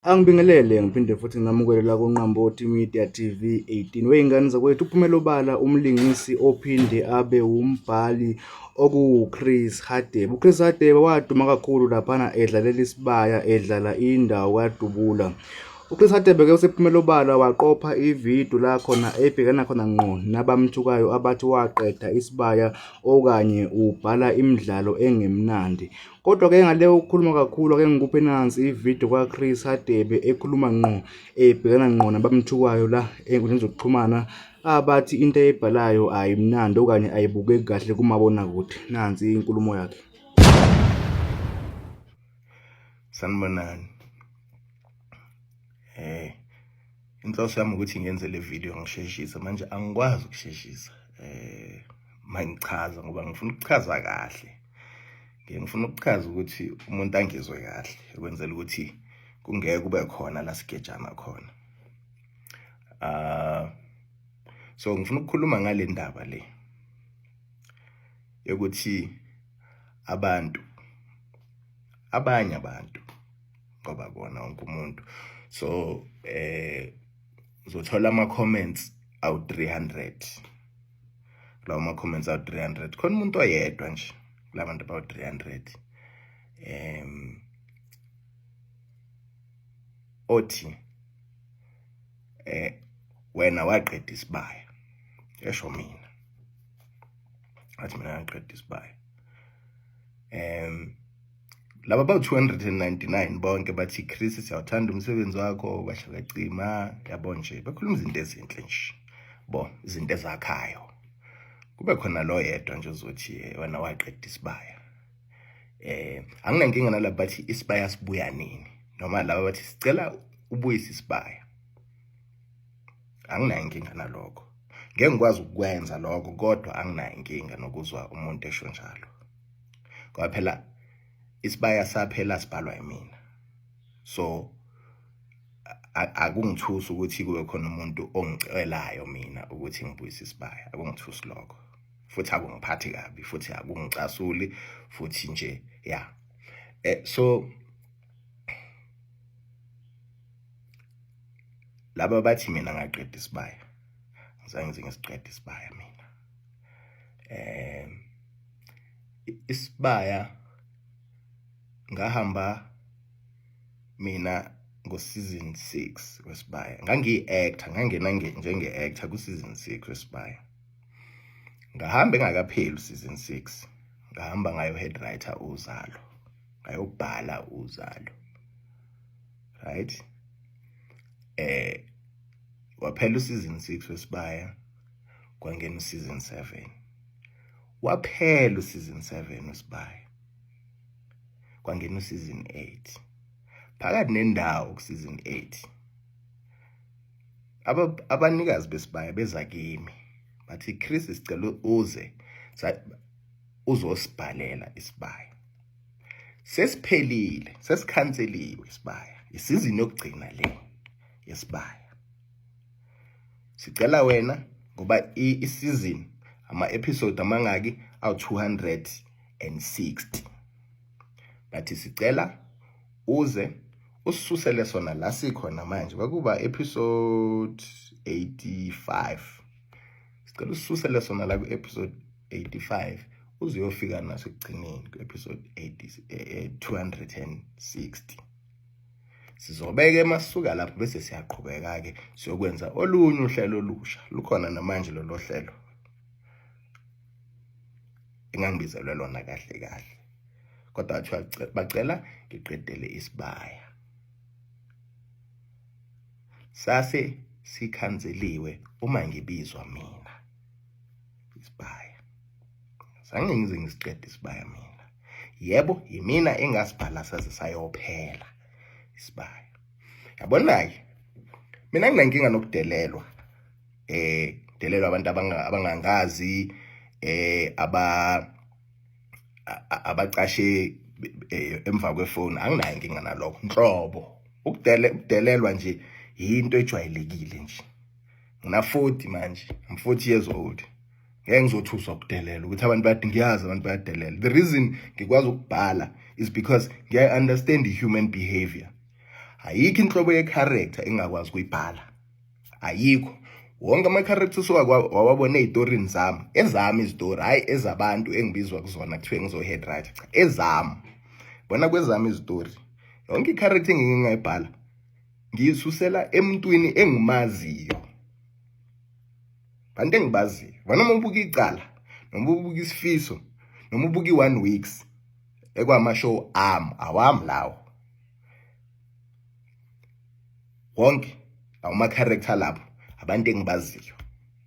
Angibingelele ngiphinde futhi nginamukele la kuNqambothi Media TV 18. Wey'ngane zakwethu uphumela obala umlingisi ophinde abe wumbhali okuwuChris Hadebe. UChris Hadebe waduma kakhulu laphana edlalela isibaya edlala indawo kaDubula. UChris Hadebe ke usephumela obala waqopha ividiyo la khona ebhekana khona ngqo nabamthukayo abathi waqeda isibaya okanye ubhala imidlalo engemnandi. Kodwa ke ngale ukukhuluma kakhulu ake ngikuphe nansi ividiyo kaChris Hadebe ekhuluma ngqo ebhekana ngqo nabamthukayo la ey'nkundleni zokuxhumana abathi into ayibhalayo ayimnandi okanye ayibukeki kahle kumabonakude. Nansi inkulumo yakhe. Sanibonani. Inhloso yami ukuthi ngenze le video ngisheshise manje angikwazi ukusheshisa mangichaza ngoba ngifuna ukuchaza kahle. Ngifuna ukuchaza ukuthi umuntu angizwe kahle ukwenzela ukuthi kungeke kube khona la sigejana khona. So ngifuna ukukhuluma ngale ndaba le yokuthi abantu abanye abantu ngoba kona wonke umuntu so uzothola ama comments awu 300 lawo ma comments awu 300 khona umuntu oyedwa nje kulabantu abawu 300 othi wena waqeda isibaya, esho mina athi mina ngaqeda isibaya. Laba abawu 299 bonke bathi Chris siyawuthanda umsebenzi wakho, kwasha kwacima, yabo nje bakhuluma izinto ezinhle nje bo, izinto ezakhayo. Kube khona lo yedwa nje ozothi wena waqeda isibaya. Anginankinga nalabo bathi isibaya sibuya nini, noma laba bathi sicela ubuyise isibaya. Anginayo inkinga nalokho, ngeke ngikwazi ukukwenza lokho, kodwa anginayo inkinga nokuzwa umuntu esho njalo, ngoba phela isibaya saphela sibhalwa yimina. So akungithusi ukuthi kube khona umuntu ongicelayo mina ukuthi ngibuyise isibaya, akungithusi lokho, futhi akungiphathi kabi, futhi akungicasuli, futhi nje ya. So laba bathi mina ngaqeda isibaya, ngizange ngize ngisiqede isibaya mina. Isibaya ngahamba mina ngo season 6 wesibaya, ngangiyi-actor, ngangena njenge-actor ku season 6 wesibaya. Ngahamba engakapheli season 6, ngahamba ngayo head writer Uzalo, ngayobhala Uzalo, right? Waphela season 6 wesibaya, kwangena season 7. Waphela season 7 wesibaya, kwangena season 8. Phakathi nendawo ku season 8 abanikazi besibaya beza kimi bathi Chris sicela uze uzosibhalela isibaya. Sesiphelile, sesikhanseliwe isibaya, isizini yokugcina le yesibaya. Sicela wena ngoba isizini ama episode amangaki awu 260, bathi sicela uze usisusele sona la sikhona manje, kwakuba episode 85, sicela usisusele sona la ku episode 85 uze uyofika naso ekugcineni ku episode 260. Sizobeke masuka lapho bese siyaqhubeka ke siyokwenza olunye uhlelo olusha, lukhona namanje lolo hlelo engangibizelwe lona kahle kahle, kodwa bathiwa bacela ngiqedele isibaya. Sase sikhanseliwe uma ngibizwa mina isibaya, zange ngize ngisiqede isibaya mina. Yebo, yimina engasibhala saze sayophela isibaya. Yabona-ke mina nginenkinga nokudelelwa, delelwa abantu abangangazi, abacashe emva kwefoni, anginayo inkinga nalokho nhlobo. Ukudelelwa nje yinto ejwayelekile nje. Ngina 40 manje, I'm 40 years old. Ngeke ngizothuswa ukudelela ukuthi abantu bayathi, ngiyazi abantu bayadelela. The reason ngikwazi ukubhala is because ngiyayi understand the human behavior. Ayikho inhlobo ye-character engingakwazi ukuyibhala, ayikho. Wonke ama-character wawabona ey'torini zami, ezami izitori, hhayi ezabantu engibizwa kuzona kuthiwe ngizo-head writer, cha, ezami. Bona kwezami izitori, yonke i-character engike ngayibhala ngiyisusela emntwini engimaziyo, bantu engibaziyo. Bona uma ubuka icala, noma ubuka isifiso, noma ubuka i-one weeks ekwamashow ami, awami lawo wonke ama-character lapho abantu engibaziyo.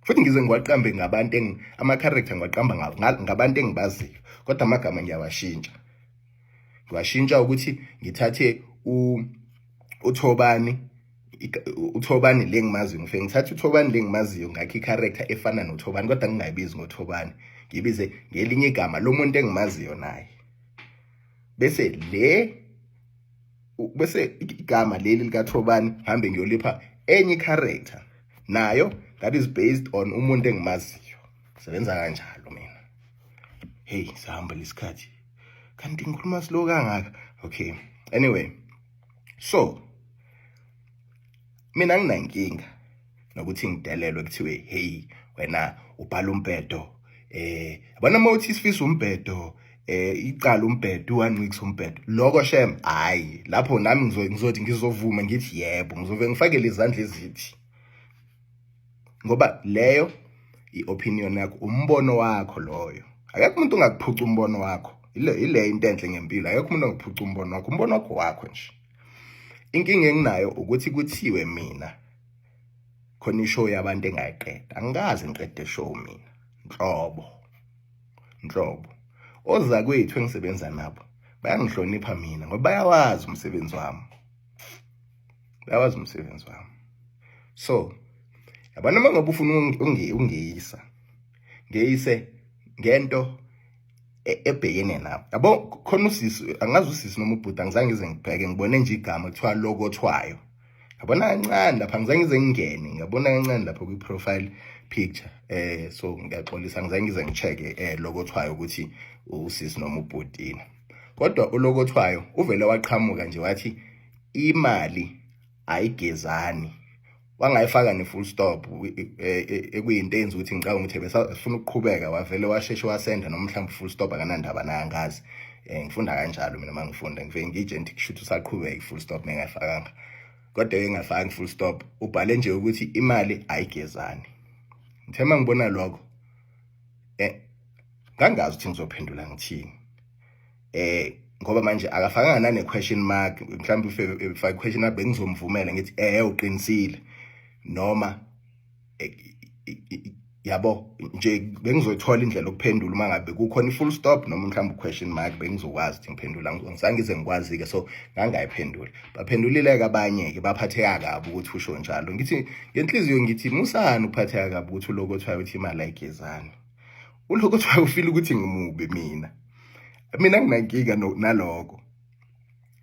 Futhi ngize ngiwaqambe ngabantu, ama-character ngiwaqamba ngabantu engibaziyo, kodwa amagama ngiyawashintsha. Ngiwashintsha ukuthi ngithathe uThobani, uThobani le ngimaziyo, ngifike ngithathe uThobani le ngimaziyo, ngakhe i-character efana noThobani, kodwa ngingayibizi ngoThobani, ngiyibize ngelinye igama lomuntu engimaziyo naye. Bese le bese igama leli likaThobani ngihambe ngiyolipha enye i-character nayo that is based on umuntu engimaziyo. Sebenza kanjalo mina. Hey, sahamba lesikhathi kanti ngikhuluma slow kangaka. Okay, anyway, so mina nginankinga nokuthi ngidelelwe kuthiwe hey wena ubhala umbhedo, yabona uma uthi isifiso umbhedo, icala umbhedo, u-one weeks umbhedo, lokho shem, hayi lapho nami ngizothi ngizovuma ngithi yebo, ngizove ngifakele izandla ezithi, ngoba leyo i-opinion yakho, umbono wakho loyo. Akekho umuntu ongakuphuca umbono wakho. Ile into enhle ngempilo, akekho umuntu ongakuphuca umbono wakho, umbono wakho wakho nje. Inkinga enginayo ukuthi kuthiwe mina khona ishow yabantu engayiqeda. Angikaze ngiqede show mina, nhlobo nhlobo. Ozakwethu engisebenza nabo bayangihlonipha mina ngoba bayawazi umsebenzi wami, bayawazi umsebenzi wami. So yabona uma ngabe ufuna ungeyisa, ngeyise ngento ebhekene nabo. Yabo khona usisi, angazi usisi noma ubhuti, angizange ngize ngibheke, ngibone nje igama kuthiwa Lokothwayo. Ngabona kancane lapha, angizange ngize ngingene, ngabona kancane lapha kwi-profile picture. So ngiyaxolisa, angizange ngize ngi-check-e Lokothwayo ukuthi usisi noma ubhuti. Kodwa uLokothwayo uvele waqhamuka nje wathi imali ayigezani, wangayifaka ne-full stop, ekuyinto eyenza ukuthi ngicabanga ukuthi besafuna ukuqhubeka, wavele washeshe wasenda noma mhlawumbe full stop akanandaba naye, angazi. Ngifunda kanjalo mina uma ngifunda, ngifike ngitshe ngithi kushuthi usaqhubeka i-full stop mengayifakanga, kodwa engafaki full stop, ubhale nje ukuthi imali ayigezani. Ngithe uma ngibona lokho, ngangazi ukuthi ngizophendula ngithini, ngoba manje akafakanga nane question mark. Mhlawumbe ifake question mark bengizomvumela ngithi uqinisile, noma yabo nje bengizothola indlela yokuphendula uma ngabe kukhona i-full stop noma mhlawumbe question mark, bengizokwazi ukuthi ngiphendula. Ngizange ngize ngikwazi-ke, so ngangayiphendula. Baphendulile-ke abanye-ke, baphatheka kabi ukuthi usho njalo. Ngithi ngenhliziyo ngithi musani ukuphatheka kabi ukuthi uLokothwayo uthi imali ayigezani. ULokothwayo ufile ukuthi ngimubi mina. Mina nginankinga naloko.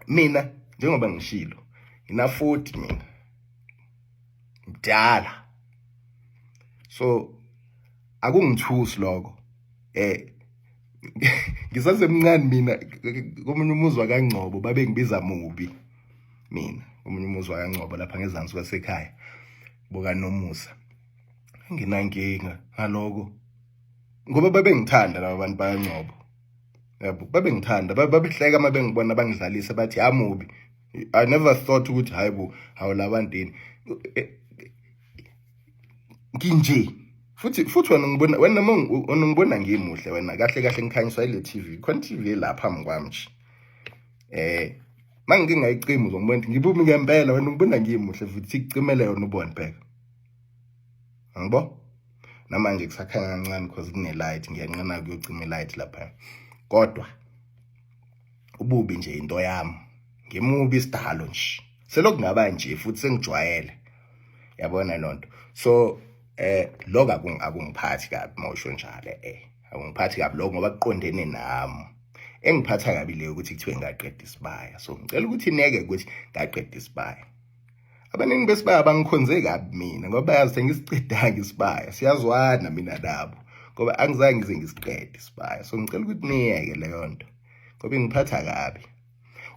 Mina njengoba ngishilo, ngina 40 mina, mdala, so akungithusi lokho. Ngisasemncane mina, komunye umuzi wakaNgcobo babe ngibiza mubi mina, komunye umuzi wakaNgcobo lapha ngezansi kwasekhaya bokaNomusa. Nginankinga ngaloko ngoba babengithanda laba bantu bakaNgcobo, yabo, babengithanda, babehleka uma bengibona, bangidlalisa bathi amubi. I never thought ukuthi hayibo, hawu labantini nginje. Futhi wena ngibona wena wena ngibona ngimuhle wena, kahle kahle ngikhanyiswa ile TV, khona TV lapha phambi kwami nje. Mangike ngayicima uzongibona ukuthi ngibumi ngempela, wena ngibona ngimuhle futhi sikucimele yona ubone, bheka. Angibo? Namanje kusakhanya kancane because kune light, ngiyanqena kuyocima i-light lapha. Kodwa ububi nje into yami, ngimubi isidalo nje. Selokhu ngaba nje futhi sengijwayele. Yabona lonto. So lokho akungiphathi kabi mawusho njalo, akungiphathi kabi lokho ngoba kuqondene nami. Engiphatha kabi leyo ukuthi kuthiwe ngaqeda isibaya. So ngicela ukuthi niyeke ukuthi ngaqeda isibaya. Abaningi besibaya bangikhonze kabi mina ngoba bayazi sengisiqedanga isibaya, siyazwana mina nabo ngoba angizange ngize ngisiqede isibaya. So ngicela ukuthi niyeke leyo nto ngoba ingiphatha kabi.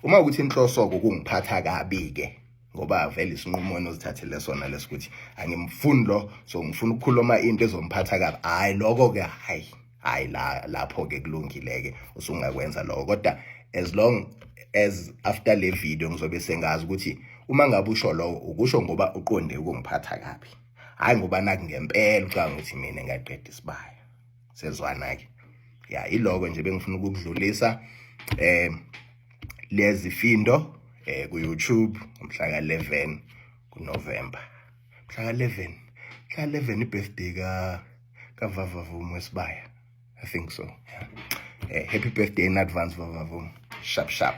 Uma ukuthi inhloso-ko kungiphatha kabi-ke, Ngoba vele isinqumo ozithathele sona lesikuthi angimfuni lo, so ngifuna ukukhuluma into ezomphatha kabi. Hayi, lokho ke, hayi hayi, la lapho ke kulungile ke, usungakwenza lokho. Kodwa as long as after le video ngizobe sengazi ukuthi uma ngabe usho lokho, ukusho ngoba uqonde ukungiphatha kabi, hayi ngoba naku ngempela ucabanga ukuthi mina ngaqeda isibaya. Sezwana ke? Ya, iloko nje bengifuna ukukudlulisa. Lezi findo ku YouTube ngomhla ka11 kuNovember, mhla ka11, mhla ka11 ibirthday ka Vavavum wesibaya, I think so, yeah. Happy birthday in advance, Vavavum. Sharp sharp.